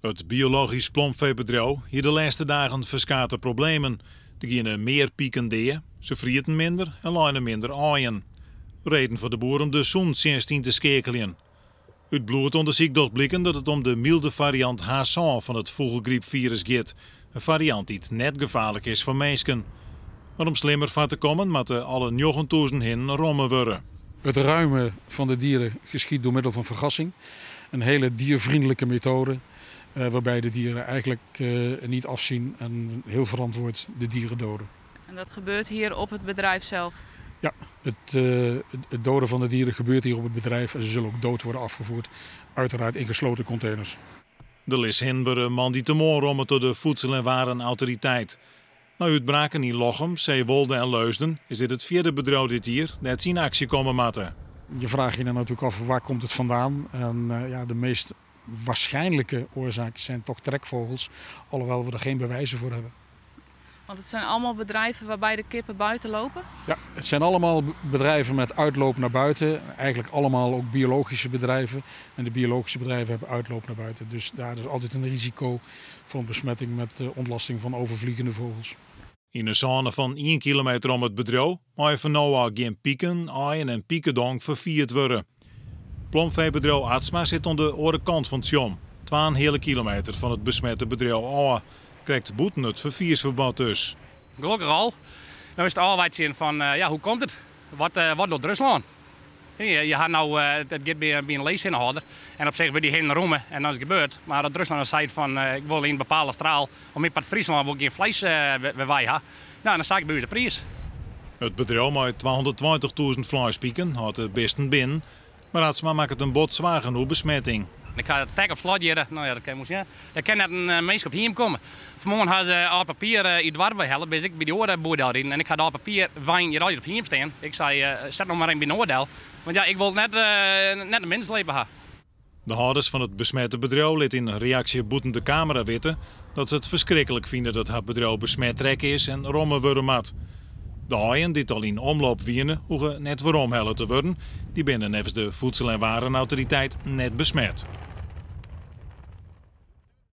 It biologysk plomfeebedriuw hie de lêste dagen ferskate problemen. Der giene mear piken dea, se frieten minder en leine minder aaien. Reden foar de boer om de sûnenstsjinst yn te skeakeljen. Ut bloedûndersyk docht bliken dat it om de mylde variant H7 fan it fûgelgrypfirus giet. In fariant dy't net gefaarlik is foar minsken. Mar om slimmer foar te kommen moatte alle 9000 hinnen romme wurde. Het ruimen van de dieren geschiedt door middel van vergassing. Een hele diervriendelijke methode waarbij de dieren eigenlijk niet afzien en heel verantwoord de dieren doden. En dat gebeurt hier op het bedrijf zelf? Ja, het doden van de dieren gebeurt hier op het bedrijf en ze zullen ook dood worden afgevoerd. Uiteraard in gesloten containers. De lishinnen wurde moandeitemoarn romme troch de Voedsel- en Warenautoriteit. Nei útbraken yn Lochem, Zeewolde en Leusden is dit it fjirde bedriuw dit jier dêr't se yn aksje komme moatte. Je vraagt je dan natuurlijk af: waar komt het vandaan? En ja, de meest waarschijnlijke oorzaak zijn toch trekvogels, alhoewel we er geen bewijzen voor hebben. Want het zijn allemaal bedrijven waarbij de kippen buiten lopen? Ja, het zijn allemaal bedrijven met uitloop naar buiten. Eigenlijk allemaal ook biologische bedrijven. En de biologische bedrijven hebben uitloop naar buiten. Dus daar is altijd een risico van besmetting met ontlasting van overvliegende vogels. Yn in sône fan 1 kilometer om it bedriuw meie fan no ôf gjin piken, aaien en pikedong ferfierd wurde. Plomfeebedriuw Atsma sit oan de oare kant fan Tsjom, 2,5 kilometer fan it besmette bedriuw ôf. Krekt bûten it ferfiersferbod dus. Gelokkich al. No is it ôfwachtsjen fan, ja, hoe komt it? Wat docht Ruslân? Je ha no, it giet by in lishinnehâlder en op sich wurde dy hinnen romme en dan is it gebeurd. Mar as Ruslân dan seit fan ik wol yn in bepaalde straal, om myn part Fryslân wol gjin fleis wer ha, no, dan sakket by ús de priis. It bedriuw mei 220.000 fleispiken hâldt de bisten binnen, mar Atsma makket him bot soargen oer besmetting. Ik ha it stek op slot hjir, no ja, dat kin moest sjen. Der kin net in minsk op hiem komme. Fanmoarn ha se âld papier út it doarp weihelle, bin ik by dy oare boer del riden en ik ha de âld papierwein hjir altyd op hiem stean. Ik sei, set no mar even by in oar del, want ja, ik wol net in binnen slepe ha. De hâlders fan it besmette bedriuw litte yn reaksje bûten de kamera witte dat se it ferskriklik fine dat har bedriuw besmet rekke is en romme wurde moat. De aaien dy't al yn omloop wiene, hoege net weromhelle te wurden. Dy binne neffens de Voedsel- en Warenautoriteit net besmet.